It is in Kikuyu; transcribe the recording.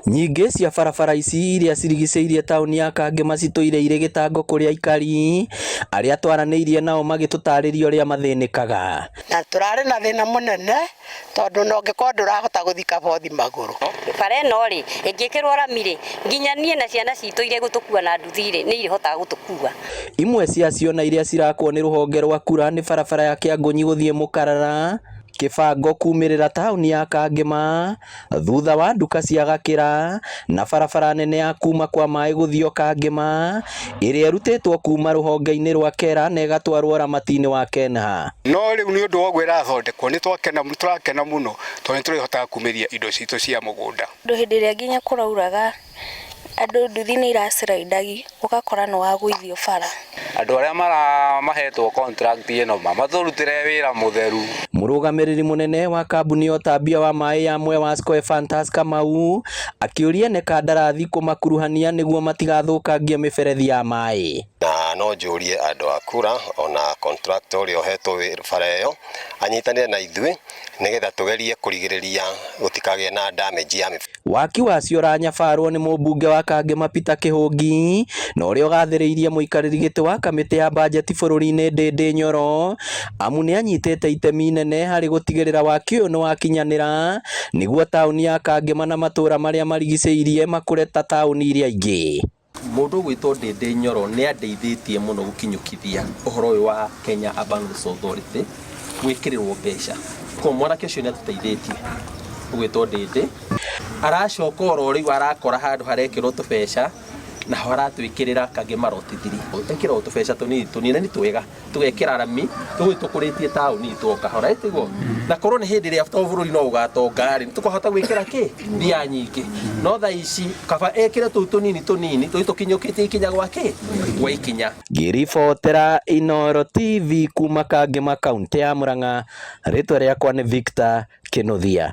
Nyingĩ cia barabara ici iria cirigicĩirie taũni ya Kangema citũire irĩ gĩtango kũrĩ aikari arĩa twaranĩirie nao magĩtũtarĩria ũrĩa mathĩnĩkaga. Na tũrarĩ na thĩna mũnene tondũ na ũngĩkorwo ndũrahota gũthiĩ kabothi magũrũ. Bara ĩno rĩ, ĩngĩkĩrwo rami rĩ, nginya niĩ na ciana citũ iria igũtũkua na nduthi rĩ, nĩ irĩhotaga gũtũkua. Imwe ciacio na iria cirakwo nĩ rũhonge rwa KURA nĩ barabara ya Kĩangũnyi gũthiĩ Mũkarara, Kĩbango kumĩrĩra taũni ya Kangema, thutha wa nduka cia Gakĩra, na barabara nene ya kuma kwa maĩ gũthiĩ o Kangema, ĩrĩa ĩrutĩtwo kuma rũhonge-inĩ rwa KERA na ĩgatwarwo ũramati-inĩ wa KENHA. No rĩu nĩ ũndũ wa ũguo ĩrathondekwo nĩ twakena, tũrakena mũno tondũ nĩ tũrĩhotaga kumĩria indo citũ cia mũgũnda. Tondũ hĩndĩ ĩrĩa nginya kũrauraga andũ nduthi nĩ iraciraindagi ũgakora nĩ wagũithio bara. Andũ arĩa mahetwo contract ĩno matũrutĩre wĩra mũtheru. Mũrũgamĩrĩri mũnene wa kambuni ya ũtambia wa maĩ ya Mwewasco Ephantus Kamau akĩũria ene kandarathi kũmakuruhania nĩguo matigathũkangie mĩberethi ya maĩ. Na no njũrie andũ a KURA ona contractor ũrĩa ũhetwo bara ĩyo anyitanĩre na ithuĩ nĩgetha tũgerie kũrigĩrĩria gũtikagĩe na damage ya mĩberethi. Waki wacio ũranyabarwo nĩ mũmbunge wa Kangema Peter Kĩhũngi na ũrĩa ũgathĩrĩirie mũikarĩri gĩtĩ wa kamĩtĩ ya bajeti bũrũri-inĩ Ndĩndĩ Nyoro amu nĩ anyitĩte itemi inene harĩ gũtigĩrĩra waki ũyũ nĩ wakinyanĩra nĩguo taũni ya Kangema na matũũra marĩa marigicĩirie makũre ta taũni iria ingĩ. Mũndũ ũgwĩtwo Ndĩndĩ Nyoro nĩ andeithĩtie mũno gũkinyũkithia ũhoro ũyũ wa Kenya Urban Roads Authority gwĩkĩrĩrwo mbeca. Koguo mwanake ũcio nĩ atũteithĩtie ũgwĩtwo Ndĩndĩ. Aracoka oro rĩu arakora handũ harekĩrwo tũbeca naho aratwĩkĩrĩra Kangema Lot 3. Ekĩra o tũbeca tũnini tũnini na nĩ twega. Tũgekĩra rami tũgũthiĩ tũkũrĩtie taũni itũ o kahora ĩtiguo na korwo nĩ hĩndĩ ĩrĩa to bũrũri no ũgatonga rĩ tũkahota gwĩkĩra kĩ mbia nyingĩ no thaa ici kaba ekĩre tũu tũnini tũnini tũthiĩ tũkinyũkĩtie ikinya gwa kĩ gwa ikinya. Ngĩribotera Inooro TV kuma Kangema kaũntĩ ya Murang'a, rĩtwa rĩakwa nĩ Victor Kĩnuthia.